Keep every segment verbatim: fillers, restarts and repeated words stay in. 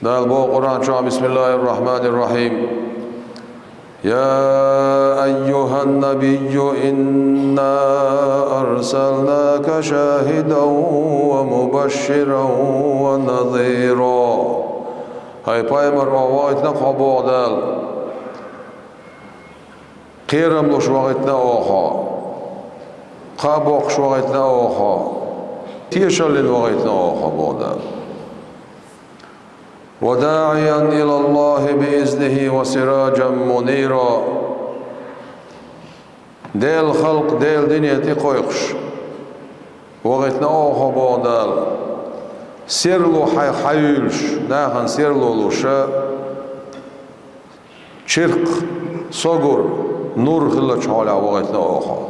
Дала боху Къуръан чохь: بسم الله الرحمن الرحيم. يا أيها النبي إنا أرسلناك شاهدا ومبشرا ونذيرا. ХӀай пайхамар, оха вахийтина хьо, боху Дала. Кхерам луш вахийтина оха хьо. Кхаъ боккхуш вахийтина оха хьо. Тешаллина вахийтина оха хьо, боху Дала. وداعيا إلى الله بإذنه وسراجا منيرا. Делан халкъ Делан дине тӀекхойкхуш вахийтина оха хьо, боху Дала. Серло хьайх хьайуьйлуш, нахана серло луш, чиркх, согур, нур хиллачу хьолехь вахийтина оха хьо.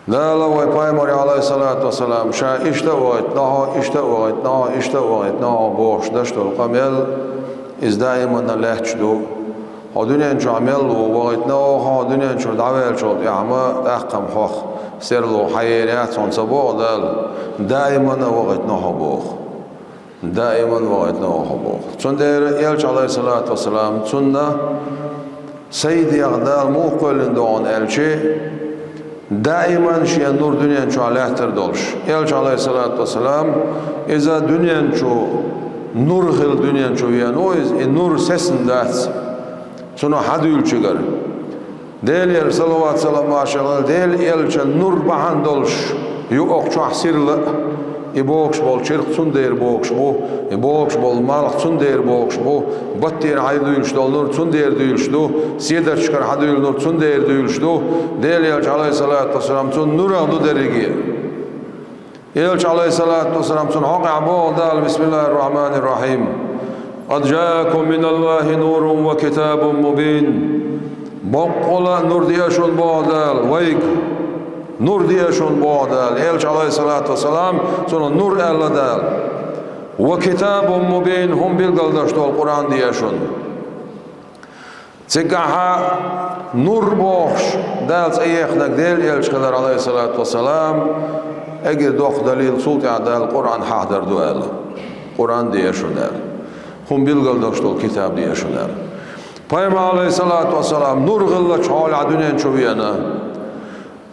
Дала вай пайхамаре, Ӏалайхиссалату вассалам, ша иштта а вахийтина хьо, иштта а вахийтина хьо, иштта а вахийтина хьо бохуш деш долу къамел, иза даиманна лаьтташ ду. Хьо дуьнен чохь мел ву вахийтина оха хьо, дуьнен чуьра дӀаваьллачул тӀаьхьа ма тӀаккха-м хьох серло хьаер яц хьуна ца боху Дала, даиманна вахийтина хьо боху. Даиман вахийтина оха хьо боху. Цундела Элча, Ӏалайхиссалату вассалам, цунна сайдех Дала муха кхоьллина догӀу аьлча, даиман шен нур дуьнен чохь лаьттар долуш. Элча, Ӏалайхиссалату вассалам, иза дуьнен чу нур хилла дуьнен чу веана ву иза, и нур сецна дац. Цунах хьадуьйлучуьнгара. Делера салават-салам, машалла, Делан Элчан нур бахьана долуш ю окху чохь сирла а. И богуш болу чиркх цундела богуш бу, и богуш болу малх цундела богуш бу, баттера хьайдуьйлуш долу нур цундела дуьйлуш ду, седарчашкара хьадуьйлу нур цундела дуьйлуш ду. Делан Элча, Ӏалайхиссалату вассалам, цунна нурах ду дерриге. Элча, Ӏалайхиссалату вассалам, цунна хьокъехь боху Дала: بسم الله الرحمن الرحيم. قد جاءكم من الله نور وكتاب مبين. Боккъала а нур деа шуна, боху Дала, вайга. Нур деа шуна, боху Дала. Элча, Ӏалайхиссалату вассалам, цунах нур аьлла Дала. وكتاب مبين, хӀума билгалдеш долу Къуръан деа шуна. Цигахьа нур бохуш Дала цӀе ехнарг Делан Элча хилар, Ӏалайхиссалату вассалам, эггара доккха далил, цул тӀаьхьа Дала Къуръан хьахадар ду аьлла. Къуръан деа шуна аьлла. ХӀума билгалдеш долу китаб деа шуна аьлла. Пайхамар, Ӏалайхиссалату вассалам, нур хиллачу хьолехь дуьнен чу веана.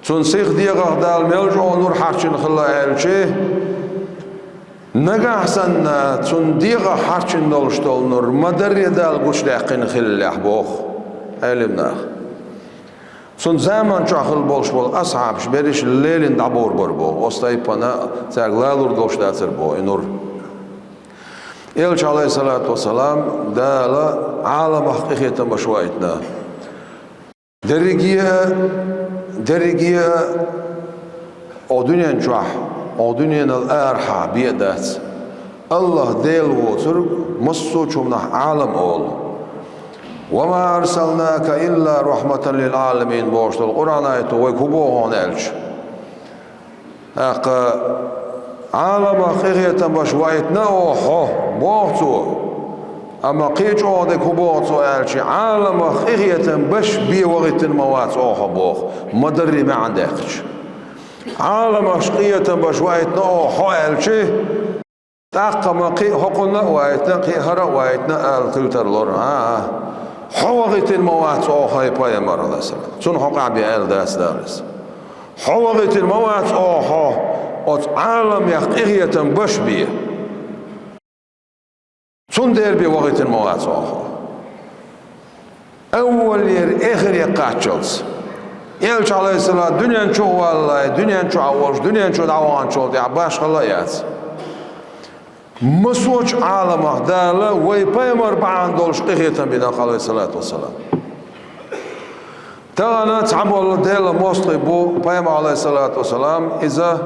Цунна сиха дегӀах Дала мел чӀогӀа нур хьарчийна хилла аьлча, нагахь санна цунна дегӀах хьарчийна долуш долу нур ма-дарра Дала гучудаьккхина хиллехь, боху Ӏелам наха. Цунна заман чохь хилла болуш болу асхьабаш берриш лелийна дӀабур бара боху, оцу тайпана цаьрга лалур долуш дацара боху и нур. Элча, Ӏалайхиссалату вассалам, Дала Ӏаламах къинхетам беш ваийтина. Дерриге а, дерриге а оха дуьнен чохь, оха дуьненал арахьа бен а дац. АллахӀ Дела воцург массо а чу хӀуманах Ӏалам олу. وما أرسلناك إلا رحمة للعالمين бохуш долу Къуръан аято вайга хӀун боху хьуна аьлча. ТӀаккха Ӏаламах къинхетам беш ваийтина оха хьо, боху цо. Амма кхин а чӀогӀа дерг хӀун боху цо аьлча, Ӏаламах къинхетам беш бен вахийтина ма вац оха хьо боху, ма-дарра маьӀна даьккхича. Ӏаламах къинхетам беш ваийтина оха хьо аьлча, тӀаккха ма кхин а хӀокхунна а ваийтина, кхин а хӀара а ваийтина ала хила тарлора. ХӀан-хӀа. Хьо вахийтина ма вац оха, хӀай пайхамар, Ӏалайхиссалам. Цунна хьокъехь бен аьлла дац Дала иза. Хьо вахийтина ма вац оха хьо, оцу Ӏаламех къинхетам беш бен. Цундела бен вахийтина ма вац оха хьо. Аввалера эхаре кхаччалц. Элча, Ӏалайхиссалам, дуьнен чу а валлалц, дуьнен чохь а волуш, дуьнен чу дӀаваханчул тӀаьхьа башхалла а яц. Массочу Ӏаламах Дала вай пайхамар бахьана долуш къинхетам бина, Ӏалайхиссалату вассалам. Тахана цхьаболу Делан мостагӀий бу пайхамар, Ӏалайхиссалату вассалам, иза,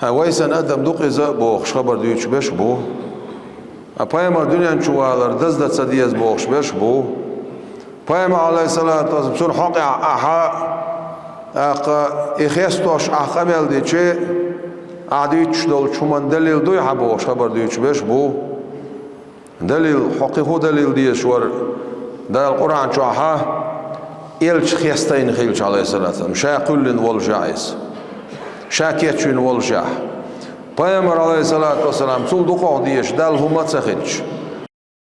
хьан, вай санна адам ду-кх иза бохуш хабар дуьйцуш берш бу. Ткъа пайхамар дуьнен чу валар даздан ца деза бохуш берш бу. Пайхамар, Ӏалайхиссалату вассалам, цунна хьокъехь ахьа, тӀаккха и хестош ахьа къамел дича, ахьа дуьйцуш долчу хӀуманна далил дуй хьан бохуш хабар дуьйцуш берш бу. Далил, хьо кхин хӀун далил дезаш вара? Дала Къуръан чохьа элча хестийна хилча, Ӏалайхиссалату вассалам, ша кхоьллина волушехь иза. Ша кечвина волушехь. Пайхамар, Ӏалайхиссалату вассалам, цул дукхагӀа дезаш Далла хӀума а ца хилча,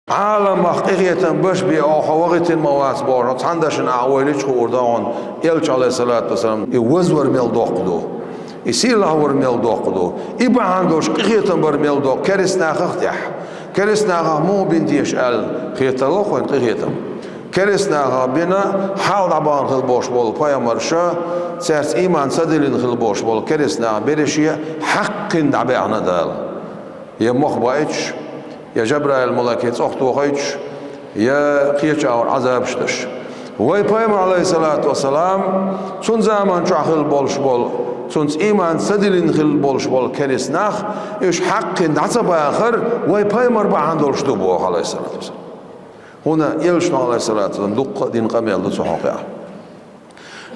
Ӏаламах къинхетам беш бе оха вахийтина ма вац бохуш, цхьана дашна ахьа вай лича хуур ду хьуна, Элча, Ӏалайхиссалату вассалам, и вазвар мел доккха ду, и сийлахь вар мел доккха ду, и бахьана долуш къинхетам бар мел доккха кераста нахах а тӀехь. Кераста нахах муха бина теша аьлла, хеталуш ду вайна къинхетам? Кераста нахах бина, хьалха дӀабахана хилла болуш болу пайхамарша, цаьрца ийман ца диллина хилла болуш болу кераста наха берриге а хьаькхна дӀабаьхна Дала. Я мох баийтуш, я Жабраил-малайке цӀогтохуьйтуш, я кхечу агӀор Ӏазабаш деш. Вай пайхамар, Ӏалайхиссалату вассалам, цуьнан заман чохь хилла болуш болу, цуьнца ийман ца диллина хилла болуш болу кераста нах, уьш хьаькхна дӀа ца бахар, вай пайхамар бахьана долуш ду боху, Ӏалайхиссалату вассалам. ХӀунда аьлча Элчано, Ӏалайхиссалату вассалам, дуккха а дина къамел ду цу хьокъехь.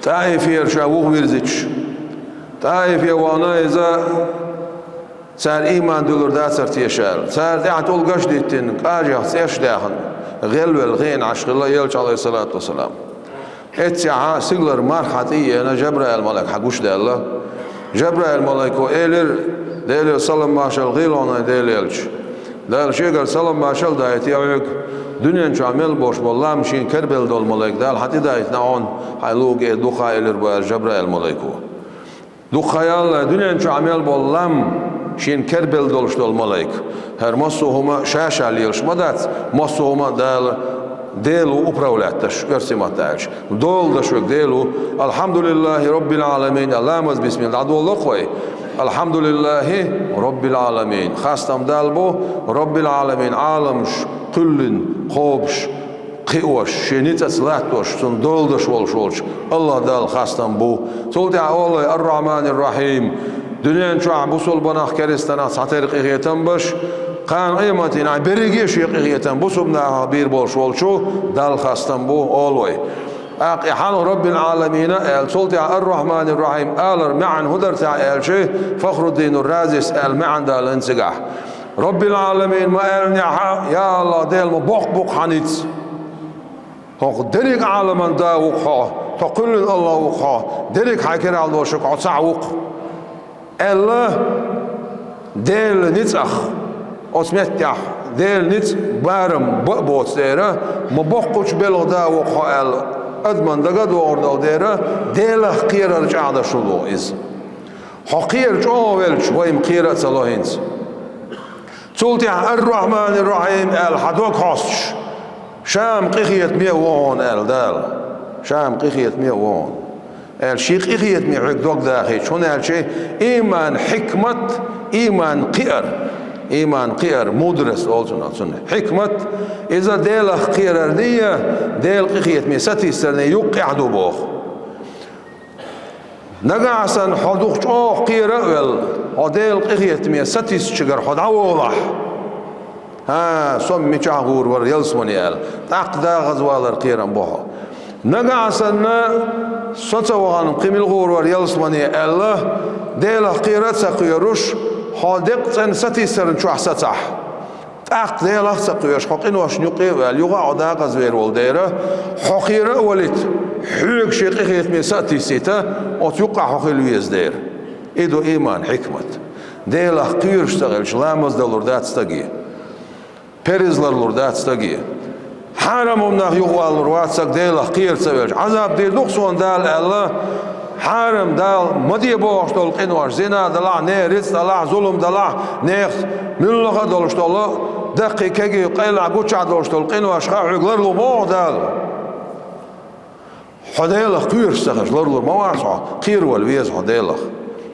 ТӀаифера ша вуха вирзича, ТӀаифе вахана иза, цара ийман дуьллур дацара теша аьлла. Цара тӀаьхьа тӀулгаш а диттина, кӀажех цӀеш а даьхна, гӀелвелла хиъна Ӏаш хилла Элча, Ӏалайхиссалату вассалам. Эццехь сигалара марха тӀе а еана, Жабраил-малайк хьагуш а даьлла. Жабраил-малайко элира: «Делера салам-маршалла хуьлда хьуна, Делан элча. Дала шегара салам-маршалла дайтий хьоьга, дуьнен чохь мел болуш болу лам шена кербелла долу малайк Дала хьан тӀе дайтина хьуна, хьайн лугӀа а дукха», — элира боху Жабраил-малайко. Дукха яла, дуьнен чохь мел болу лам шена кербелла долуш долу малайк. ХӀара массо а хӀума ша-ша лелаш ма дац, массо а хӀума Дала, Дела ву управлять деш, оьрсийн маттахь аьлча. Дола деш верг Дела ву. «Алхьамдулиллахи роббил Ӏаламин», аьлла, ламаз бисмилла дӀадолало-кх вай. «Алхьамдулиллахи роббил Ӏаламин». Хастам Далла бу, роббил Ӏаламин, Ӏаламаш кхоьллина, кхобуш, кхиош, шен ницкъаца латтош, цунна дола деш волуш волчу АллахӀ Далла хастам бу. Цул тӀаьхьа олу вай: «Ар-Рахьманир-Рахьим». Дуьнен чохь бусулбанах, керастанах цхьатерра къинхетам беш, кхана къематдийнахь берриге а шен къинхетам бусулбанах бийр болуш волчу Далла хастам бу, олу вай. ТӀаккха и хьалха «Роббил Ӏаламина» аьлла, цул тӀаьхьа «Ар-Рахьманир-Рахьим» алар маьӀна хӀун дара цхьа аьлча, Фахруддинур Разис аьлла маьӀна далийна цигахь. «Роббил Ӏаламин» ма аьллинехь, я АллахӀ, Дела, ма боккха бу-кх хьан ницкъ. ХӀокху дерриг Ӏаламан Да ву-кх хьо, тхо кхоьллина АллахӀ ву-кх хьо, дерриг хьайн киралла долуш хьо цхьаъ ву-кх, аьлла, Делан ницкъах, оцу меттехь Делан ницкъ барам бан а боцу дера, ма боккхачу белхан Да ву-кх хьо аьлла, адамна дага а догӀур долу дера, Делах кхерар чӀагӀдеш хилла ву иза. Хьо кхера чӀогӀа велча, вай-м кхера а ца ло хӀинца. Цул тӀаьхьа «Ар-Рахьманир-Рахьим» аьлла хьан дог хьостуш, ша-м къинхетаме а ву хьуна аьлла Дала. Ша-м къинхетаме а ву хьуна аьлла, шен къинхетаме хьоьга дог дахийта, хӀунда аьлча ийман хьикмат, ийман кхиар, ийман кхиар, мудрость олу цунах, цунна хьикмат, иза Делах кхерарний, Делан къинхетаме сатийсарний юккъехь ду боху. Нагахь санна хьо дукха чӀогӀа кхера а велла, хьо Делан къинхетаме сатийсачуьнгара хьо дӀаволахь, хӀа, со мичахь гӀур вара ялсамане аьлла, тӀаккха дагӀаза валар кхерам бу хьо. Нагахь санна со ца вахана кхин мила гӀур вара ялсамане аьлла, Делах кхера а ца кхоьруш, хьо декъа цӀена сатийсарна чохь сацахь, тӀаккха Делах а ца кхоьруш, хьо къиношна юккъе а ваьлла, юха а хьо дагӀаза вер волу дера, хьо кхера а валийта, хьоьга шен къинхетаме са а тийсийта, оцу юккъахь хьо хила веза дера. И ду ийман хьикмат. Делах кхоьруш ца хилча, ламаз далур дац стаге. Перз ларлур дац стаге. Хьарам хӀуманах юхавалалур вац стаг Делах кхера ца велча. Ӏазап дийр ду-кх суна Дала аьлла, хьарам, Дала ма де бохуш долу къинош, зина далахь, нехан рицкъ далахь, зулам далахь, нехан муьлхха а долуш долу, даккхий, кегий, къайлаха, гучахь долуш долу къинош хьоьга ларло ма боху Дала. Хьо Делах кхоьруш ца хилча, ларлур ма вац хьо, кхеравала веза хьо Делах.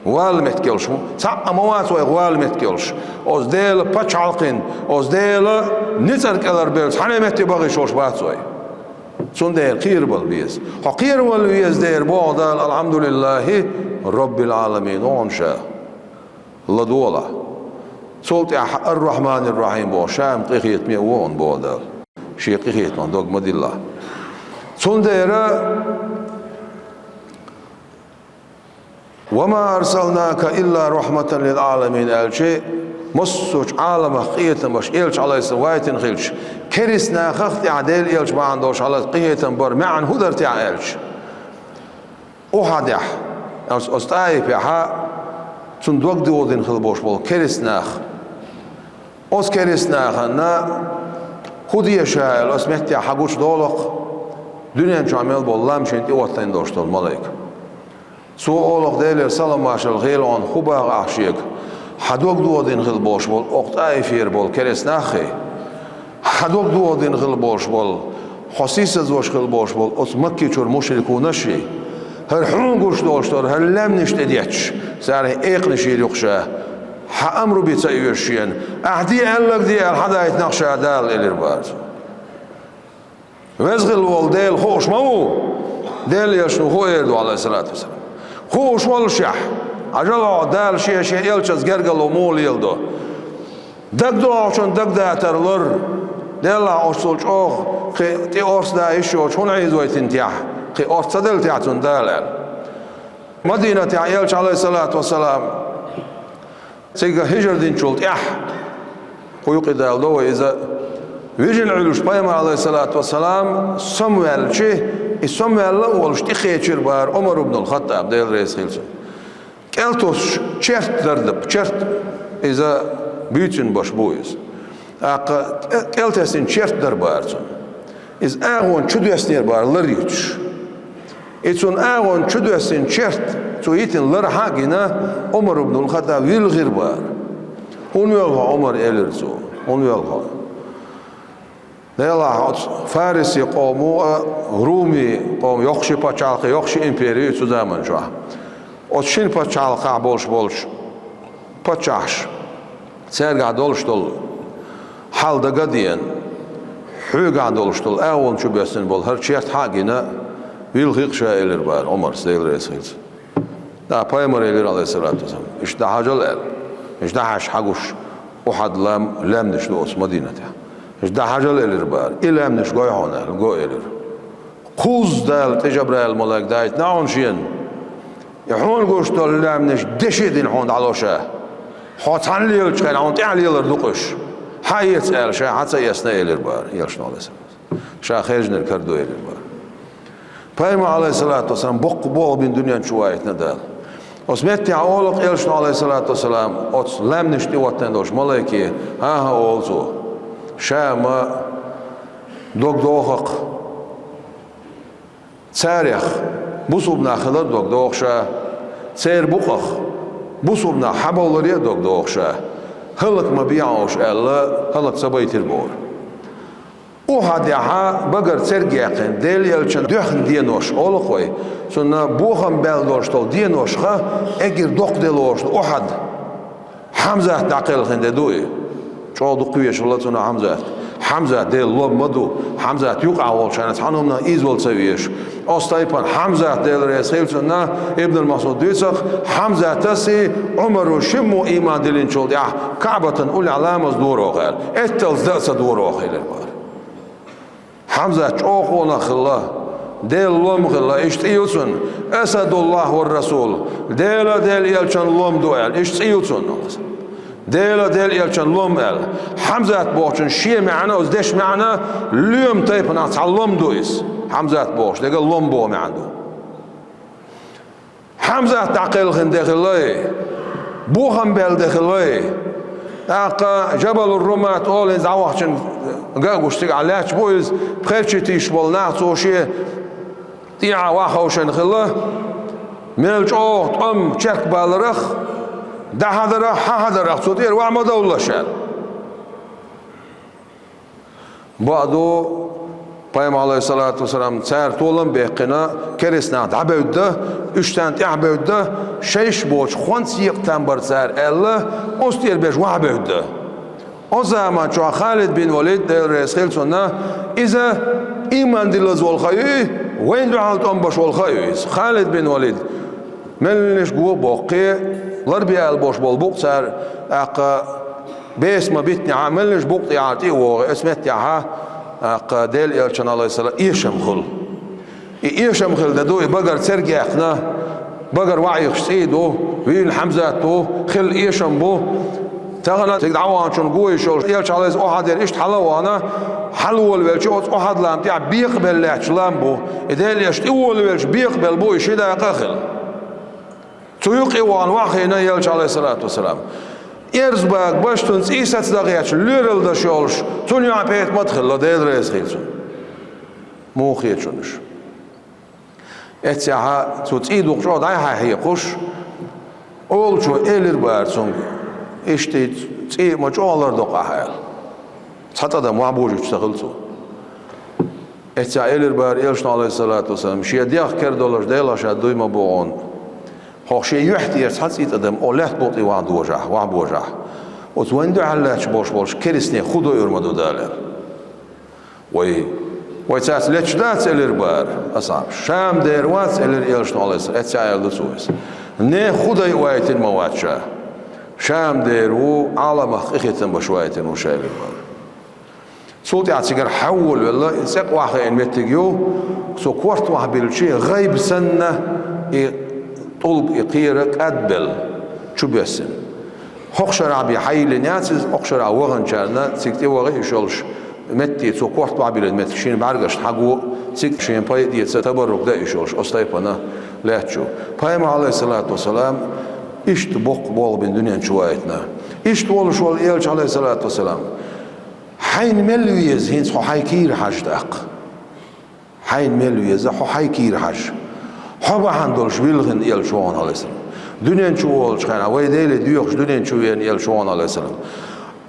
Вала меттиг йолуш, цхьаъ а ма вац вайх вала меттиг йолуш. Оцу Делан пачхьалкхин, оцу Делан ницкъан кӀелхьарбевлла цхьана а метте бахийта йолуш бац вай. Цундела кхерабала беза. Хьо кхеравала веза дера боху Дала, алхьамдулиллахи роббил Ӏаламин, вон ша. ЛадогӀалахь. Цул тӀаьхьа «Ар-Рахьманир-Рахьим» боху, ша-м къинхетаме а ву хьуна боху Дала. Шен къинхетамах дог ма диллахь. Цундела: «Ва ма арсалнака илла рахьматан лил Ӏаламин», аьлча, массочу Ӏаламах къинхетам беш Элча, Ӏалайхиссалам, вайтина хилча, кераста нахах а тӀехь Делан Элча бахьана долуш хьалха къинхетам бар маьӀна хӀун дара тӀехь аьлча? Ухьудехь, оцу, оцу ТӀаифехь, Цунна дог додина хила болуш болу керста нах. Оцу керста нахана хӀун деза аьлла, оцу меттехь хьан гучудолу-кх дуьнен чохь мел болу лам шена тӀе оттийна долуш долу малайка. Цо олу-кх Делера салам-маршалла хуьлда хьуна, хӀун боху ахь шега, хьан дог додина хила болуш болу окху ТӀаифера болу керста нахе? Хьан дог додина хила болуш болу, хьо сийсазвеш хила болуш болу оцу Макки чуьра мушрикунаш? ХӀара хьуна гуш долуш дара, хӀара лаьмнаш тӀедетташ, царах экханаш йийр ю-кх ша. Хьан амру би ца оьшу шена, ахь де аьлларг де аьлла, хьан дайтинехь ша Дала, элира бара цо. Веза хилла волу Дела хууш ма ву? Делан элчано хӀун эр ду, Ӏалайхиссалату вассалам? Хууш воллушехь, хьажал хьо, Дала шен, шен элчанца гергарло муха леладо. ДагадогӀучун дагадатар лар. Делахь оццул чӀогӀа кхин тӀе орца дан йиш йоцуш хӀунда Ӏийзавайтина техьа, кхин орца ца делла техьа цунна Дала аьлла. Мадинатехь элча, Ӏалайхиссалату вассалам, цига хӀижра динчул тӀаьхьа, кху юкъа Дала до вай иза, вижина Ӏуьллуш пайхамар, Ӏалайхиссалату вассалам, самаваьлча, и самаваьлла а волуш тӀекхечира бара Ӏумар ибн ал-Хаттаб, Дела реза хила цунна. КӀел тосуш черт дара, черт, иза буьйцина баш бу иза. ТӀаккха кӀел тесна черт дара бара цунна. Иза агӀонна чу доьссинера бара лар йитуш. И цунна агӀонна чу доьссина черт, цо йитина лар хьа а гина, Ӏумар ибн ал-Хаттаб вилхира бара. «ХӀунда воьлху хьо, Ӏумар?» — элира цо. «ХӀунда воьлху хьо?» Делахь оцу Фариси къомо а, Руми къомо, йоккха ши пачхьалкх, йоккха ши импери ю цу заман чохь. Оцу шина пачхьалкхехь болуш болчу паччахьаш, цаьргахь долуш долу хьал дага а деана, хьоьгахь долуш долу агӀонна чу боьссина болу хӀара черт хьа а гина, вилхи-кх ша, элира бара Ӏумарс, Дела реза хила цунна. ТӀаккха пайхамар элира, Ӏалайхиссалату вассалам, иштта дӀахьажал аьлла. Иштта дӀахьаьжча хьагуш, Ухьад лам, лаьмнаш ду оцу Мадинатехь. Иштта дӀахьажал, элира бара. И лаьмнаш гой хьуна аьлла, го, элира. Кхузза Дала тӀе Жабраил малайк дайтина хьуна шена. И хьуна гуш долу лаьмнаш деши а дина хьуна дӀало ша. Хьо цхьаьна лелачу хенахь хьуна тӀаьхьа лелар ду-кх уьш. Хьан эца аьлла, ша хьан ца эцна, элира бара, элчано, Ӏалайхиссалату вассалам. Ша хержинарг хӀара ду, элира бара. Пайхамар, Ӏалайхиссалату вассалам, боккха болх бина дуьнен чу ваийтина Дала. Оцу меттехь олу-кх элчано, Ӏалайхиссалату вассалам, оцу лаьмнаш тӀе оттийна долуш малайке, хӀан-хӀа, олу цо, ша ма дог доху-кх. Царех бусулба нах хилар дог доху ша, церан букъах бусулба нах хьабовларе а дог доху ша, хӀаллак ма бехьа уьш аьлла, хӀаллак ца байтира бохура. Ухьадехь багара церг яьккхина, Делан элчанна доьхна денош олу-кх вай, цунна бохам баьлла долуш долу деношха эггара доккха де лоруш ду Ухьад. Хьамзат дӀакхелхина де ду и. ЧӀогӀа дукха везаш вара цунах Хьамзат. Хьамзат Делан лом ма ду. Хьамзат юкъахь волчарна цхьана хӀуманах ийзавала ца везаш. Оцу тайпана Хьамзат, Дела реза хила цунна, Ибн Масъуд дуьйцу-кх, Хьамзатас а, Ӏумара шиммо ийман диллинчул тӀаьхьа КаӀбатан уллехь ламаз дора-кх аьлла. Этталц дан а ца дора-кх, элира бара. Хьамзат чӀогӀа къонах хилла, Делан лом хилла, иштта цӀе ю цунна: «Асадуллахь ва расул», Дела, Делан элчанна лом ду аьлла, иштта цӀе ю цунна. Дела, Делан элчанна лом аьлла. Хьамзат бохучун шен маьӀна, оцу дешан маьӀна, лоьма тайпанах цхьа лом ду иза. Хьамзат бохуш дерг лом боху маьӀна ду. Хьамзат дӀакхелхина де хилла, бохам баьлла де хилла. ТӀаккха Жабалур-Румат олу, иза дӀавахчун ган а гуш, цигахь лаьтташ бу иза, пхерчий тийшаш болу нах, цо шен тӀехьа ваха ховшийна хилла, мел чӀогӀа тӀом чекхбаларах, дӀахьадарах, хьахьадарах, цу тӀера ваха ма довлалаш аьлла. Бакъду, пайхамар, Ӏалайхиссалату вассалам, цара толам а баьккхина, керста нах дӀабевдда, уьш царна тӀаьхьабевдда, шайш боцуш хӀонца екъа там бара цара аьлла, оцу тӀера беш ваха бевдда. Оцу заман чохь Халид бин Валид, Дела реза хила цунна, иза ийман диллаза волу ха ю и, вайна дуьхьал тӀом беш волу ха ю иза. Халид бин Валид, мелланаш го а боккхий, ларбе аьлла болуш болу букъ цара, тӀаккха беса ма битинехь, мелланаш букъ тӀехьа тӀе а вогӀий, оцу меттехь, тӀаккха Делан элчанна, Ӏалайхиссалам, эшам хуьлу. И эшам хилла де ду, и багара церг яьккхина, багара ваӀийхаш цӀий ду, вийна Хьамзат ву, хилла эшам бу. Тахана цига дӀаваханчунна го йиш йолуш, элча, Ӏалайхиссалам, Ухьадера иштта хьала а вахана, хьала волавелча, оцу Ухьад лам тӀехь бекъабелла лаьтташ лам бу. И Делан элча тӀе волавелча бекъабелла бу, и ши дакъа а хилла. Цу юкъе вахана ваха хинна Элча, Ӏалайхиссалату вассалам. Эрз бага башта цунна цӀий саца дӀагӀетташ, лоьрал даш йолуш, цунна йоӀ ПетӀамат хилла, Дела реза хила цунна. Муха хеташ ву уьш? Эццехьа цу цӀий дукха чӀогӀа дӀай-хьай хьекхуш, олучо элира бара цуьнга: «Иштта цӀий ма чӀогӀа лардо-кх ахь», — аьлла. Цхьа тӀадам вахьа божуьйтуш ца хилла цо. Эццехьа элира бара Элчано, Ӏалайхиссалату вассалам: «Шен дегӀ кара долуш Делах ша дуй ма бу хьуна. Хьо шен юьхь тӀера цхьа цӀий тӀадам оха лаьтта букъа тӀе вахьа дожахь, вахьа божахь. Оцу вайна дуьхьал лаьтташ болуш болчу керстанийн хӀу до уьйр ма ду Дала», — аьлла. Вай, вай цаьрца летташ дац, элира бара асхьабаш. Шам дера вац, элира Элчано, Ӏалайхиссалам, эццехьа аьлла ду цо иза. Нехан хӀу дай вайтина ма вац ша. Шам дера ву, Ӏаламах къинхетам беш вайтина ву ша, элира бара. Цул тӀаьхьа цигара хьаввалавелла, и цӀе къохьа хиъна меттиг ю, цо корта охьабиллича, гӀайба санна, и тӀулг, и кхера кӀадбелла, чубоьссина. ХӀокху шарахь бен хьайиллина яц иза, хӀокху шарахь ваханчарна цига тӀеваха йиш йолуш метте, цо корта охьабиллина меттиг шен бӀаьргашна хьаго, цига шен пайда эца, табаррук дан йиш йолуш, оцу тайпана лаьтташ ву. Пайхамар, Ӏалайхиссалату вассалам, иштта боккха болх бина дуьнен чу вайтина. Иштта волуш волу Элча, Ӏалайхиссалату вассалам. Хьайна мел веза хӀинца хьо хьайн кийра хьажа тӀаккха? Хьайна мел веза хьо хьайн кийра хьажа? Хьо бахьана долуш вилхина Элча ву хьуна, Ӏалайхиссалам. Дуьнен чу волучу хенахь, вай Деле доьхуш дуьнен чу веана Элча ву хьуна, Ӏалайхиссалам.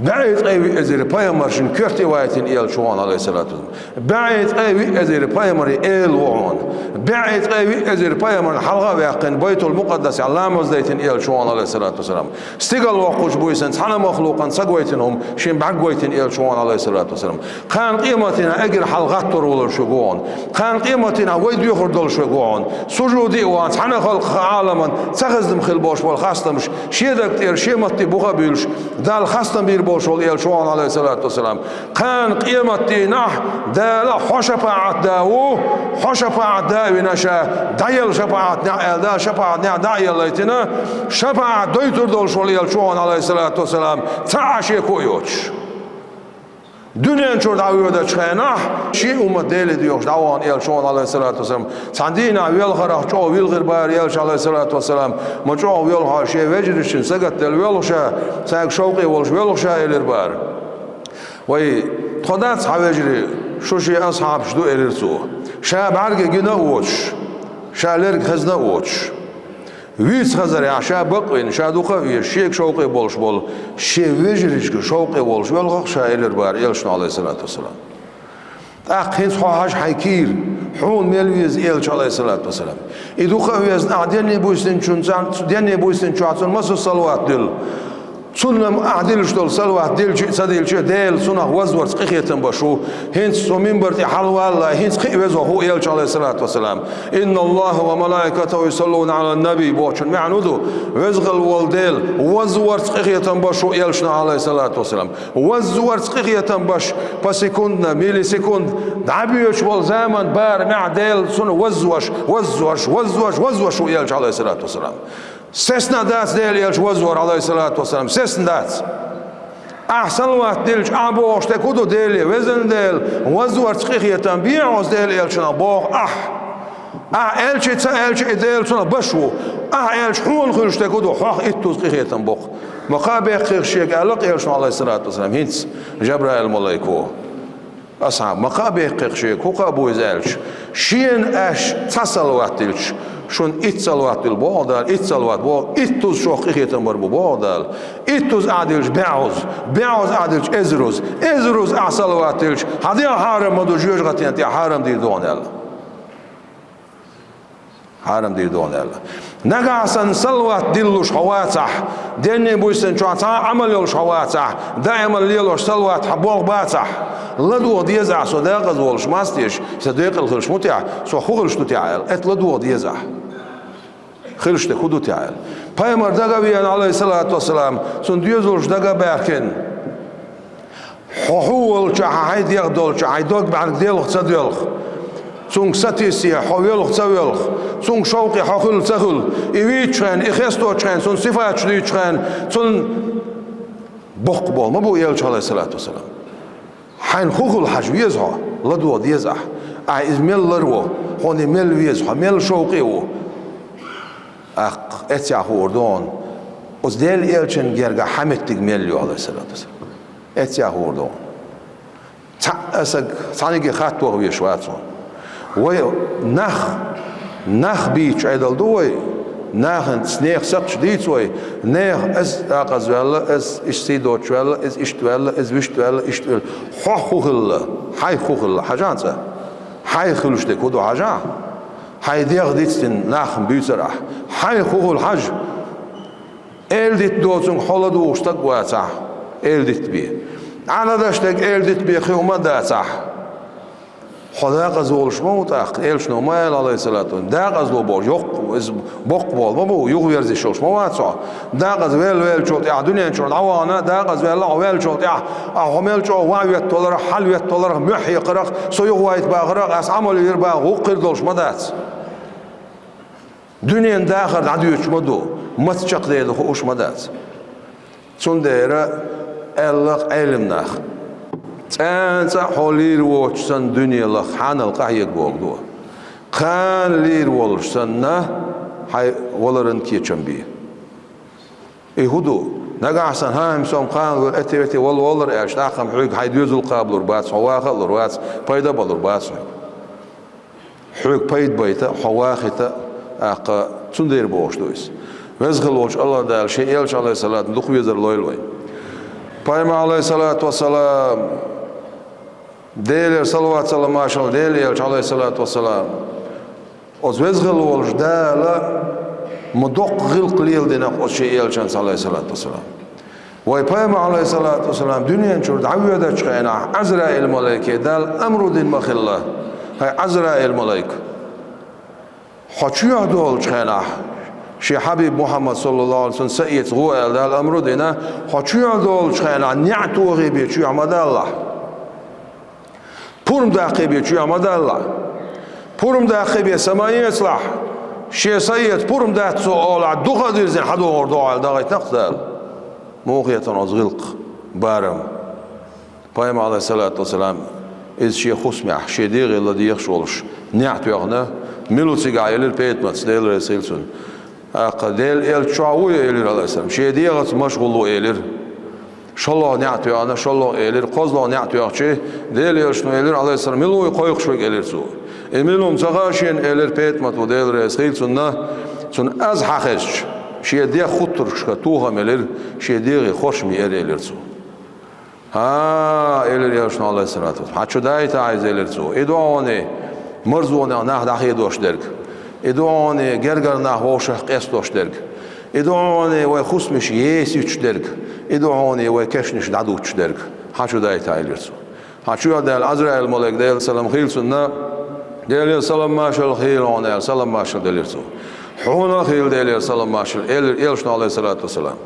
БӀе ткъе виъ эзар пайхамаршна коьрте вайтина Элча ву хьуна, Ӏалайхиссалату вассалам. БӀе ткъе виъ эзар пайхамарийн эла ву хьуна. БӀе ткъе виъ эзар пайхамарна хьалха а ваьккхина, Байтул-Мукъаддасехь ламаз дайтина Элча ву хьуна, Ӏалайхиссалату вассалам. Стигала воккхуш буьйсанна цхьана махлукъана ца гойтина хӀума, шен бӀаьрг гойтина Элча ву хьуна, Ӏалайхиссалату вассалам. Кхана къематдийнахь эггара хьалха гӀаттор волуш верг ву хьуна. Кхана къематдийнахь вай доьхур долуш верг ву хьуна. Сужуде а вахана, цхьана халкъах, Ӏаламан ца хезна хила болуш болу хастамаш шен даг тӀера, шен матте буха а буьйлуш, Далла хастам бийр болуш волу Элча ву хьуна, Ӏалайхиссалату вассалам. Кхана къематдийнахь Дала хьо шапаӀат да ву, хьо шапаӀат да а вина ша, дӀаелла шапаӀат неӀ аьлла, Дала шапаӀат неӀ дӀа а еллайтина, шапаӀат дойтур долуш волу Элча ву хьуна, Ӏалайхиссалату вассалам, цхьа а шеко а йоцуш. Дуьнен чуьра дӀавоьдучу хенахь, шен уммат Деле доьхуш дӀавахана Элча ву хьуна, Ӏалайхиссалату вассалам. Цхьана дийнахь велхарх чӀогӀа вилхира бара Элча, Ӏалайхиссалату вассалам. Ма чӀогӀа воьлху хьо, шен вежаршна сагатделла воьлху ша, цаьрга шовкъе волуш воьлху ша, элира бара. Вай, тхо дац хьан вежарий, шу шен асхьабаш ду, элира цо. Ша бӀаьрге гина а воцуш, ша лерг хезна а воцуш. Вийца хазарехь, ша бакъвина, ша дукха а везаш, шега шовкъе болуш болу, шен вежаршка шовкъе волуш воьлху-кх ша, элира бара Элчано, Ӏалайхиссалату вассалам. ТӀаккха хӀинца хьо хьажа хьайн кийра, хьуна мел веза Элча, Ӏалайхиссалату вассалам. И дукха а везна, ахь денний буьйсанчунца, денний буьйсанчохь цунна массо а салават дуьллу. Цунна ахь диллуш долу салават диллича а, ца диллича а, Дела цунах вазварца къинхетам беш ву. ХӀинца со минбар тӀе хьалаваллалц, хӀинца кхин а веза хьо, хӀу Элча, Ӏалайхиссалату вассалам. «Инна Аллаха ва малаикатаху юсаллуна Ӏалан-набий», бохучун маьӀна хӀун ду? Веза-Воккха волу Дела вазварца къинхетам беш ву Элчанах, Ӏалайхиссалату вассалам. Вазварца къинхетам беш, по секундна, миллисекунд, дӀабоьдуш болу заман барамехь Дела цунна вазвеш, вазвеш, вазвеш, вазвеш ву Элча, Ӏалайхиссалату вассалам. Сесна дац Дела Элча вазвар, Ӏалайхиссалату вассалам, сесна дац. Ахь салават дилча, ахь бохуш дерг хӀун ду Деле: «Везан Дела, вазварца къинхетам бе оцу Дела Элчанах», боху ахь. Ахь аьлча а, ца аьлча а, и Дела цунах беш ву. Ахь аьлча, хьуна хуьлуш дерг хӀун ду? Хьох иттуза къинхетам бо-кх. Ма кхаъ бехкхийша шега аьлла-кх Элчано, Ӏалайхиссалату вассалам, хӀинца Жабраил-малайко. Асхьаб, ма кхаъ бехкхийша шега, хӀун кхаъ бу иза аьлча, шена аша цхьа салават дилча, шуна итт салават дуьллу боху Дала, итт салават боху, иттуза шух къинхетам бар бу боху Дала. Иттуза ахь дилча, бӀозза, бӀозза ахь дилча, эзаруза, эзаруза ахь салават дилча, хьан дегӀ хьарам ма ду жоьжахатен тӀехь хьарам дийр ду хьуна аьлла. Хьарам дийр ду хьуна аьлла. Нагахь санна салават диллуш хьо вацахь, денний буьйсанчохь цхьа а Ӏамал йолуш хьо вацахь, даиман лелош салават хьан болх бацахь, ладогӀа деза ахь: «Со декъаза волуш маца деза, сан декъала хилча муьтӀахь, со хӀун хилуш ду техьа?» аьлла. ХӀетта ладогӀа деза ахь. Хилуш дерг хӀун ду техьа аьлла. Пайхамар дага а веана, Ӏалайхиссалату вассалам, цунна доьзалш дага а баьхкина. Хьо хӀун волчохь, хьайн дегӀ долчохь, хьайн дог бӀаьрг делха ца доьлху, цуьнга сатийссе хьо воьлха ца воьлху, цуьнга шовкъе хьо хуьлу ца хуьлу, и вийчу хенахь, и хестоцу хенахь, цуьнан сифаташ дуьйцучу хенахь, цуьнан боккха болу ма бу Элча, Ӏалайхиссалату вассалам. Хьайна хӀун хуьлу хьажа веза хьо, ладогӀа деза ахь. Ахь иза мел ларво, хьуна и мел веза, хьо мел шовкъе ву. ТӀаккха Эццехь хуур ду хьуна, оцу Делан элчанна гергахь хьан меттиг мел ю, алейхиссалату вассалам. Эццехь хуур ду хьуна. Цхьа а саг, цхьаьнгге хатта ваха везаш вац хьуна. Вай нах, нах бийцачу Ӏедал ду вай, нахана нехан сакхташ дийца вай, нехан иза декъаза ваьлла, иза иштта сий доцуш ваьлла, иза иштта ваьлла, иза вуьшта ваьлла, иштта ваьлла. Хьох хӀун хилла, хьайх хӀун хилла, хьажахьа цкъа. Хьайх хуьлуш дерг хӀун ду, хьажахьа? Хьайн дегӀ дицдина нахана буьйцур ахь. Хьайх хӀун хуьлу, хьажа. Эладитта доцург хьо ладугӀуш стаг вацахь, эладитта бен. Ӏа ладеш дерг эладитта бен кхин хӀума а дацахь, хьо декъаза волуш ма ву тӀаккха, элчано ма аьлла, алейхиссалату, декъазло боху, йоккха, иза боккха болу ма бу, юхаверзаш йолуш ма вац хьо. Декъаза велла веллачул тӀаьхьа, дуьнен чуьра дӀавахана, декъаза велла хьо веллачул тӀаьхьа, ахьа хьо мел чӀогӀа ван ветталарх, хьал ветталарх, муьхь хьекхарх, со юхавайта бахарх, ас Ӏамал йира бахарх, гӀуллакх хир долуш ма дац. Дуьненан дахар дӀадоьдуш ма ду, маца чекхдер ду хууш ма дац. Цундела аьлла-кх Ӏелам наха: цкъа а хьо лийр воцуш санна дуьненах хьанал къахьега бохург ду. Кхана лийр волуш санна, хьайн валаран кечам бе. И хӀун ду? Нагахь санна, хӀан, хӀинца со-м кхана вара, эти-эти вала воллар аьлча, тӀаккха-м хьоьга хьайн доьзал кхабалур бац, хьо ваха а лур вац, пайда а балур бац хьоьга. Хьоьга пайда байта, хьо вахийта, тӀаккха цундела бохуш ду иза. Веза хилла волчу АллахӀ Дала шен элча, алейхиссалату, дукха везар лойла вайн. Пайхамар, алейхиссалату вассалам, Делера салават-салам, машалла, Делан элча, алейхиссалату вассалам. Оцу веза хилла волчу Дала ма доккха гӀиллакх леладина оцу шен элчанца, алейхиссалату вассалам. Вайн Пайхамар, алейхиссалату вассалам, дуьнен чуьра дӀавоьдучу хенахь, Ӏазраил-малайке Дала омра дина ма хилла: «ХӀай Ӏазраил-малайк, хьо чоьхьа долучу хенахь», шен хьабиб Мухьаммад, саллаллаху Ӏалайхи ва саллам, са эца гӀо аьлла Дала омра дина, «хьо чоьхьа долучу хенахь неӀ тохий бен чоьхьа ма далалахь». Пурба даккхий бен чоьхьа ма далалахь. Пурба даккхий бен са ма эцалахь. Шен са эца пурба дац цо олахь, дукха а дирзина хьадогӀур ду хьо аьлла, дӀахӀиттина-кх Дала. Муха хетара оцу гӀиллакх барам? Пайхамар, алейхиссалату вассалам, иза шен хӀусамехь, шен дегӀе ладегӀаш волуш, неӀ тоьхна, мила ву цигахь элира ПетӀамас, Дела реза хила цунна. ТӀаккха Делан элча чохь вуй элира, алейхиссалам. Шен дегӀаца машгӀул ву элира. ШолгӀа неӀ тоьхна, шолгӀа элира, кхозлагӀа неӀ тоьхча, Делан элчано элира, алейхиссалам: «Мила вуй кхойкхуш верг?» — элира цо. «И мила ву-м ца хаьа шена», — элира ПетӀамас, Дела реза хила цунна. Цунна аз хьан хезча, шен дегӀ хуттургашка тоха мелира, шен дегӀе хорша меара, элира цо. «ХӀа, — элира элчано, алейхиссалату вассалам, — хьан чу дайтахь иза, — элира цо. — И ду хьуна марзонех нах дӀахедош дерг. И ду хьуна гергара нах вовшах къестош дерг. И ду хьуна вай хӀусамаш есуьйтуш дерг. И ду хьуна вай кешнаш дӀадуттуш дерг. Хьан чу дайтахь», — элира цо. Хьан чу а даьлла, Ӏазраил-малайк, Делан салам хила цунна, Делера салам-машалла хила хьуна аьлла, салам-машалла делира цо. «Хьуна а хила Делера салам-машалла», — элира элчано, алейхиссалату вассалам.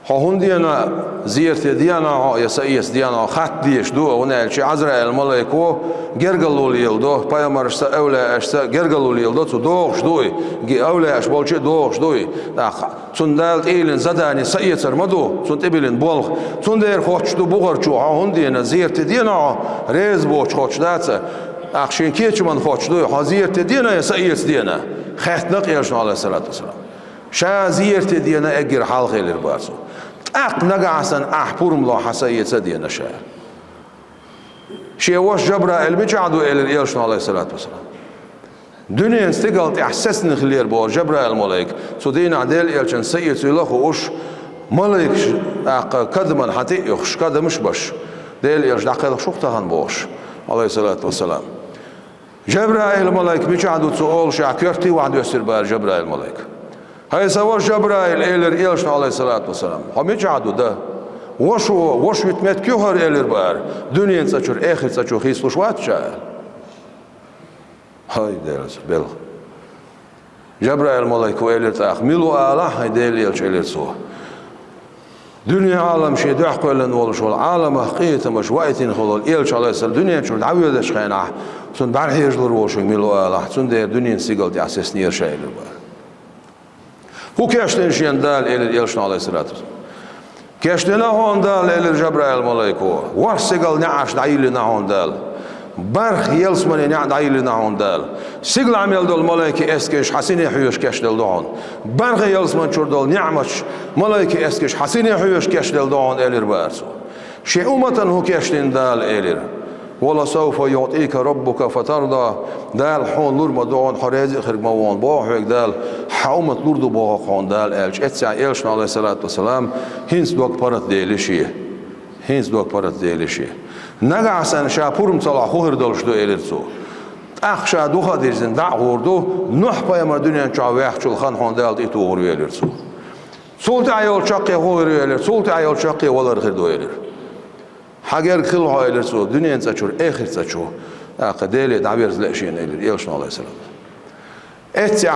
«Хьо хӀунда деана, зерате деана хьо, я са эца деана хьо?» — хатта дезаш ду, хӀунда аьлча Ӏазраил-малайко гергарло леладо, пайхамаршца, эвлаяашца гергарло леладо, цо догӀуш ду и, ге-, эвлаяаш болчу а догӀуш ду и. ТӀаккха цунна Дала тӀейиллина задани са эцар ма ду, цунна тӀебиллина болх. Цундела хоттуш ду бухарчо: «Хьо хӀунда деана, зерате деана хьо, реза боцуш хоттуш дац?» ТӀаккха шен кечаман хоттуш ду и: «Хьо зерате деана я са эца деана?» — хаьттина-кх элчано, алейхиссалату вассалам. Ша зерате деана эггара хьалха элира бара цо. «ТӀаккха нагахь санна ахь пурба ло, хьан са эца а деана ша». «Шен ваша Жабраил мичахь ду?» — элира элчано, алейхиссалату вассалам. Дуьненан стигала тӀехь сецна хиллера боху Жабраил-малайк. Цу дийнахь Делан элчанна са эцийла а хууш, малайкаш тӀаккха кадаман хьан тӀе а юхуш, кадамаш а беш, Делан элча дӀакхелхаш ву-кх тахана бохуш, алейхиссалату вассалам. «Жабраил-малайк мичахь ду?» — цо олушехь, коьртий вахьа доьссира бара Жабраил-малайк. «ХӀай сан ваша Жабраил, — элира элчано, алейхиссалату вассалам, — хьо мичахь ду, да? Ваша ву, ваша вита меттиг ю хӀара», — элира бара. «Дуьненан цӀа чуьра эхар цӀа чу хийцалуш вац ша?» — аьлла. «ХӀай, Делан белха». Жабраил-малайко элира тӀаккха: «Мила ву алахь, хӀай Делан элча?» — элира цо. Дуьненан Ӏалам шен дуьхьа кхоьллина волуш волу Ӏаламах къинхетамаш ваийтина хилла волу элча, алейхиссалам, дуьнен чуьра дӀавоьдучу хенахь, цунна бӀаьрхьежалур волуш верг мила ву алахь, цундела дуьненан стигала тӀехь сецнера ша, элира бара. «ХӀун кечдина шена Дала?» — элира элчано, алейхиссалату вассалам. «Кечдина хьуна Дала, — элира Жабраил-малайко, — ворхӀ стигала неӀарш дӀайиллина хьуна Дала. БархӀ ялсаманин неӀ дӀайиллина хьуна Дала. Сигалахь мел долу малайкийн эскарш хьан сине хьоьжуш кечделла ду хьуна. БархӀ ялсамани чуьра долу неӀматаш малайкийн эскарш хьан сине хьоьжуш кечделла ду хьуна, элира боху цо. Шен умматана хӀун кечдина Дала, элира. «Ва ласавфа юътика раббука фатарда». Дала хьуна лур ма ду хьуна, хьо реза а хир ма ву хьуна, боху хьоьга Дала, хьан уммат лур ду боху хьуна Дала, аьлча, эццехь элчано, Ӏалайхиссалату вассалам, хӀинца дог паргӀатделира шен. ХӀинца дог паргӀатделира шен. Нагахь санна ша пурба ца лахь, хӀун хир долуш ду, элира цо. ТӀаккха ша духа а дирзина дӀа а гӀур ду, Нухь-пайхамар дуьнен чохь ваьхначул хан хьуна Дала тӀе тухур ву, элира цо. Цул тӀаьхьа йолу чаккхе хӀун хир ю, элира, цул тӀаьхьа йолу чаккхе валар хир ду, элира. Хьан герга хила хьо, элира цо, дуьненан цӀа чуьра, эхартан цӀа чу. ТӀаккха Деле дӀаверза лаьа шена, элира, элчано, Ӏалайхиссалам. Эццехь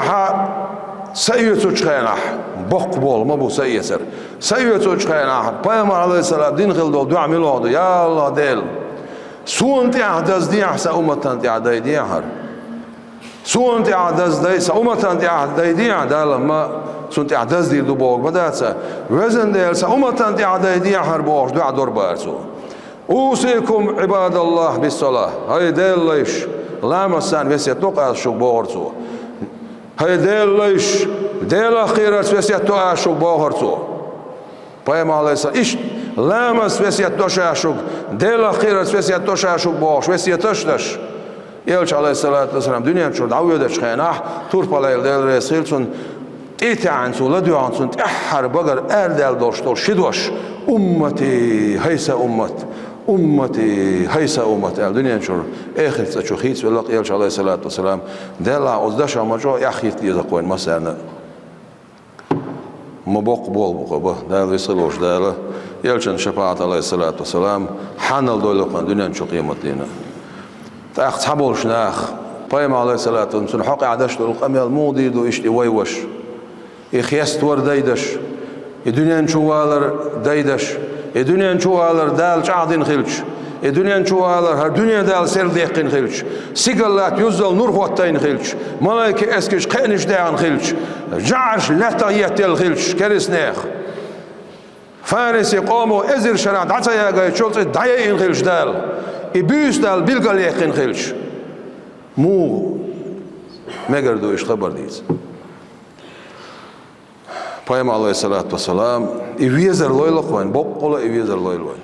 са оьцучу хенахь, боккха болу ма бу са эцар. Са оьцучу хенахь, пайхамар, Ӏалайхиссалам, дина хила долу доӀа муьлха ду: «Я АллахӀ Дела, суна тӀехь даздехьа, сан умматана тӀехь дайдехьара. Суна тӀехь даздайа, сан умматана тӀехь дайдехьа, Дала ма цунна тӀехь даздийр ду бохург ма дац. Везан Дела, сан умматана тӀехь дайдехьара», бохуш доӀа дора бара цо. «Усикум, Ӏибадаллахь, биссалахь». ХӀай Делан лайш, ламаста весет до-кх ас шуьга, бохура цо. «ХӀай Делан лайш, Делах кхерарца весет до ас шуьга», бохура цо. Пайхамар, Ӏалайхиссалам, иштта ламаста весет до ша шуьга, Делах кхерарца весет до ша шуьга бохуш весеташ а деш. Элча, Ӏалайхиссалату вассалам, дуьнен чуьра дӀавоьдучу хенахь, турпалхьайла, Дела реза хила цунна, тӀе а таьӀна цо, ладоьгӀна цунна тӀаьххьара багара арадаьлла долуш долу ши дош: «Уммати, хӀай сан уммат! Уммати, хӀай сан уммат!» аьлла, дуьнен чуьра эхартан цӀа чу хийцавелла-кх элча, Ӏалайхиссалату вассалам. Делахь, оцу дашах ма чӀогӀа эхь хӀитта деза-кх вайна массарна а. Ма боккха болу бу-кх, ба, Дала веза хила волчу Дала, элчан шапаӀат, Ӏалайхиссалату вассалам, хьанал дойла-кх вайна дуьнен чу, къематдийнахь. ТӀаккха цхьаболчу наха, пайхамар, Ӏалайхиссалату вассалам, цунна хьокъехь деш долу къамел муха дийр ду иштта и вай ваша? И хеставар дайдеш, и дуьнен чу валар дайдеш, и дуьнен чу валар Дала чӀагӀдина хилча, и дуьнен чу валар хӀара дуьне Дала серладаьккхина хилча, сигал латта юззал нур хӀоттайна хилча, малайкийн эскарш кхаьънаш даьхна хилча, жӀараш лаьттах еттелла хилча, керстанех, Фариси къомо эзар шарахь дӀа ца ягайчул цӀе дӀаяйина хилча Дала, и буьйса Дала билгалъяьккхина хилча, муха мегар ду иштта хабар дийца? Пайхамар, Ӏалайхиссалату вассалам, и везар лойла-кх вайна, боккъала и везар лойла вайна.